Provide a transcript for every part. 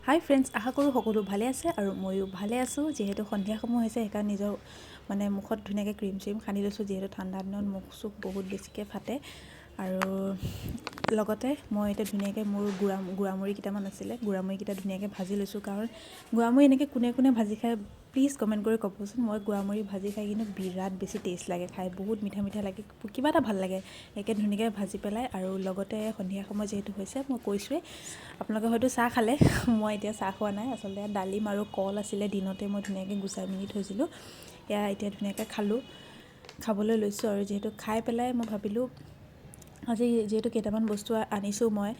হাই friends, আশা কৰোঁ সকলো ভালে আছে আৰু ময়ো ভালে আছোঁ। যিহেতু সন্ধিয়া সময় হৈছে, সেইকাৰণে নিজৰ মানে মুখত ধুনীয়াকৈ ক্ৰীম চ্ৰীম সানি লৈছোঁ, যিহেতু ঠাণ্ডা দিনত মুখ চুখ বহুত বেছিকৈ ফাটে। আৰু লগতে মই এতিয়া ধুনীয়াকৈ মোৰ গুড়ামুড়ি কেইটামান আছিলে, গুড়ামুড়িকেইটা ধুনীয়াকৈ ভাজি লৈছোঁ। কাৰণ গুড়ামুড়ি এনেকৈ কোনে কোনে ভাজি খায়, প্লিজ কমেণ্ট কৰি ক'বচোন। মই গুড়ামুড়ি ভাজি খাই কিন্তু বিৰাট বেছি টেষ্ট লাগে খাই, বহুত মিঠা মিঠা লাগে, কিবা এটা ভাল লাগে একে ধুনীয়াকৈ ভাজি পেলাই। আৰু লগতে সন্ধিয়া সময় যিহেতু হৈছে, মই কৈছোঁৱেই আপোনালোকে হয়তো চাহ খালে, মই এতিয়া চাহ খোৱা নাই। আচলতে ডালিম আৰু কল আছিলে দিনতে মই ধুনীয়াকৈ গুচাই মেলি থৈছিলোঁ, এয়া এতিয়া ধুনীয়াকৈ খালোঁ, খাবলৈ লৈছোঁ। আৰু যিহেতু খাই পেলাই মই ভাবিলোঁ আজি যিহেতু কেইটামান বস্তু আনিছোঁ, মই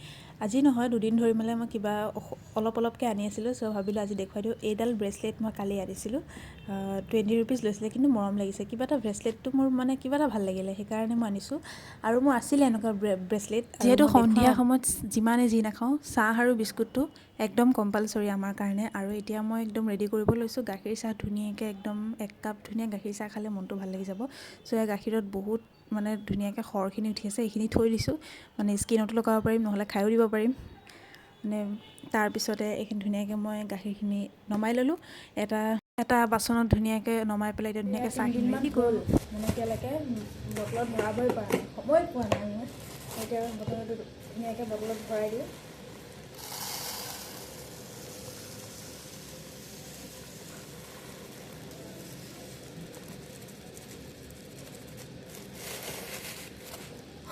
আজি নহয় দুদিন ধৰি মেলাই মই কিবা অলপ অলপকৈ আনি আছিলোঁ, চ' ভাবিলোঁ আজি দেখুৱাই দিওঁ। এইডাল ব্ৰেচলেট মই কালি আনিছিলোঁ, 20 ৰুপিজ লৈছিলে, কিন্তু মৰম লাগিছে কিবা এটা। ব্ৰেচলেটটো মোৰ মানে কিবা এটা ভাল লাগিলে, সেইকাৰণে মই আনিছোঁ। আৰু মোৰ আছিলে এনেকুৱা ব্ৰেচলেট। যিহেতু সন্ধিয়া সময়ত যিমানে যি নাখাওঁ, চাহ আৰু বিস্কুটটো একদম কম্পালচৰি আমাৰ কাৰণে। আৰু এতিয়া মই একদম ৰেডি কৰিব লৈছোঁ গাখীৰ চাহ, ধুনীয়াকৈ একদম এক কাপ ধুনীয়া গাখীৰ চাহ খালে মনটো ভাল লাগি যাব। চ' এয়া গাখীৰত বহুত মানে ধুনীয়াকৈ সৰখিনি উঠি আছে, এইখিনি থৈ দিছোঁ, মানে স্কিনতো লগাব পাৰিম, নহ'লে খায়ো দিব পাৰিম মানে। তাৰপিছতে এইখিনি ধুনীয়াকৈ মই গাখীৰখিনি নমাই ল'লোঁ এটা এটা বাচনত, ধুনীয়াকৈ নমাই পেলাই এতিয়া ধুনীয়াকৈ চাহখিনি ৰেডি কৰোঁ। মানে এতিয়ালৈকে বটলত ভৰাবই পৰা নাই, সময় পোৱা নাই মই। এতিয়া বটলটো ধুনীয়াকৈ বটলত ভৰাই দিওঁ।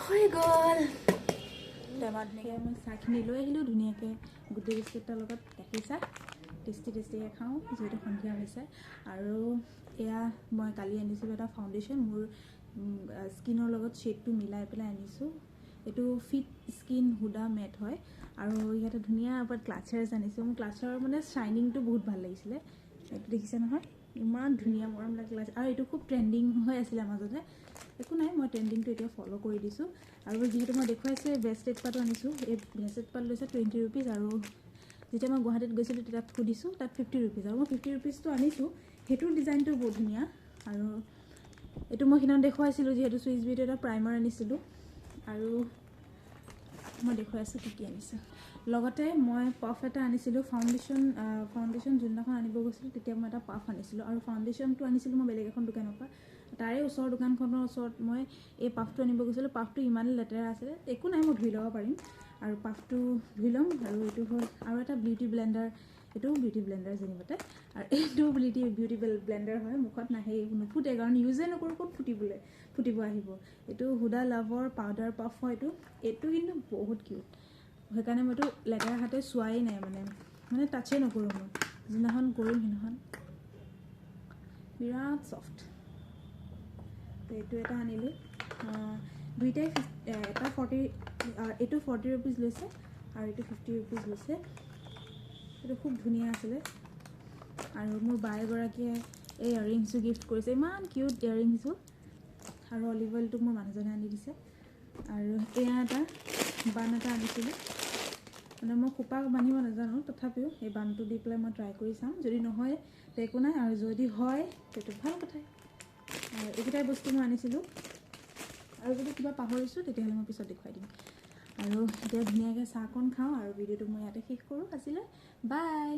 হৈ গ'ল। টেমাত ধুনীয়াকৈ মই চাহখিনি লৈ আহিলোঁ। ধুনীয়াকৈ গোটেই বিস্কুটৰ লগত গাখীৰ চাহ টেষ্টি টেষ্টিকৈ খাওঁ, যিহেতু সন্ধিয়া হৈছে। আৰু এয়া মই কালি আনিছিলোঁ এটা ফাউণ্ডেশ্যন, মোৰ স্কিনৰ লগত শ্বেডটো মিলাই পেলাই আনিছোঁ। এইটো ফিট স্কিন হুডা মেট হয়। আৰু ইয়াতে ধুনীয়া ওপৰত ক্লাচাৰ্ছ আনিছোঁ। মোৰ ক্লাচাৰৰ মানে শ্বাইনিংটো বহুত ভাল লাগিছিলে। এইটো দেখিছে নহয়, ইমান ধুনীয়া মৰম লাগে ক্লাছ। আৰু এইটো খুব ট্ৰেণ্ডিং হৈ আছিলে মাজতে। একো নাই, মই ট্ৰেণ্ডিংটো এতিয়া ফ'ল' কৰি দিছোঁ। আৰু যিহেতু মই দেখুৱাইছোঁ, এই ব্ৰেচলেট পাতো আনিছোঁ। এই ব্ৰেচলেট পাত লৈছে 20 ৰুপিজ আৰু যেতিয়া মই গুৱাহাটীত গৈছিলোঁ তেতিয়া তাত সুধিছোঁ, তাত 50 ৰুপিজ আৰু মই 50 ৰুপিজটো আনিছোঁ। সেইটোৰ ডিজাইনটো বহুত ধুনীয়া। আৰু এইটো মই সিদিনা দেখুৱাইছিলোঁ, যিহেতু চুইচ বিউটিৰ এটা প্ৰাইমাৰ আনিছিলোঁ। আৰু মই দেখুৱাই আছোঁ কি কি আনিছোঁ। লগতে মই পাফ এটা আনিছিলোঁ, ফাউণ্ডেশ্যন। ফাউণ্ডেশ্যন যোনদিনাখন আনিব গৈছিলোঁ, তেতিয়া মই এটা পাফ আনিছিলোঁ আৰু ফাউণ্ডেশ্যনটো আনিছিলোঁ মই বেলেগ এখন দোকানৰ পৰা। তাৰে ওচৰৰ দোকানখনৰ ওচৰত মই এই পাফটো আনিব গৈছিলোঁ। পাফটো ইমানেই লেতেৰা আছিলে, একো নাই, মই ধুই ল'ব পাৰিম আৰু পাফটো ধুই ল'ম। আৰু এইটো হ'ল আৰু এটা বিউটি ব্লেণ্ডাৰ। এইটোও বিউটি ব্লেণ্ডাৰ যেনিবাতে আৰু এইটোও বিউটি ব্লেণ্ডাৰ হয়। মুখত নাহে, নুফুটে, কাৰণ ইউজে নকৰোঁ, ক'ত ফুটিবলৈ ফুটিব আহিব? এইটো হুডা লাভৰ পাউডাৰ পাফ হয় এইটো। এইটো কিন্তু বহুত কিউট, সেইকাৰণে মই এইটো লেতেৰা হাতে চোৱাই নাই, মানে টাচেই নকৰোঁ মই। যিদিনাখন কৰিম সেইদিনাখন। বিৰাট চফ্ট। এইটো এটা আনিলোঁ। দুইটাই এটা 40, এইটো 40 ৰুপিজ লৈছে আৰু এইটো 50 ৰুপিজ লৈছে। এইটো খুব ধুনীয়া আছিলে। আৰু মোৰ বা এগৰাকীয়ে এই ইয়াৰিংছো গিফ্ট কৰিছে, ইমান কিউট ইয়াৰিংছো। আৰু অলিভ অইলটো মোৰ মানুহজনে আনি দিছে। আৰু এয়া এটা বান এটা আনিছিলোঁ। মানে মই খোপা বান্ধিব নাজানো, তথাপিও এই বানটো দি পেলাই মই ট্ৰাই কৰি চাম। যদি নহয় তে একো নাই আৰু যদি হয় সেইটো ভাল কথাই। আৰু এইকেইটাই বস্তু মই আনিছিলোঁ। আৰু যদি কিবা পাহৰিছোঁ, তেতিয়াহ'লে মই পিছত দেখুৱাই দিম। আৰু এতিয়া ধুনীয়াকৈ চাহকণ খাওঁ আৰু ভিডিঅ'টো মই ইয়াতে শেষ কৰোঁ আজিলৈ। বাই।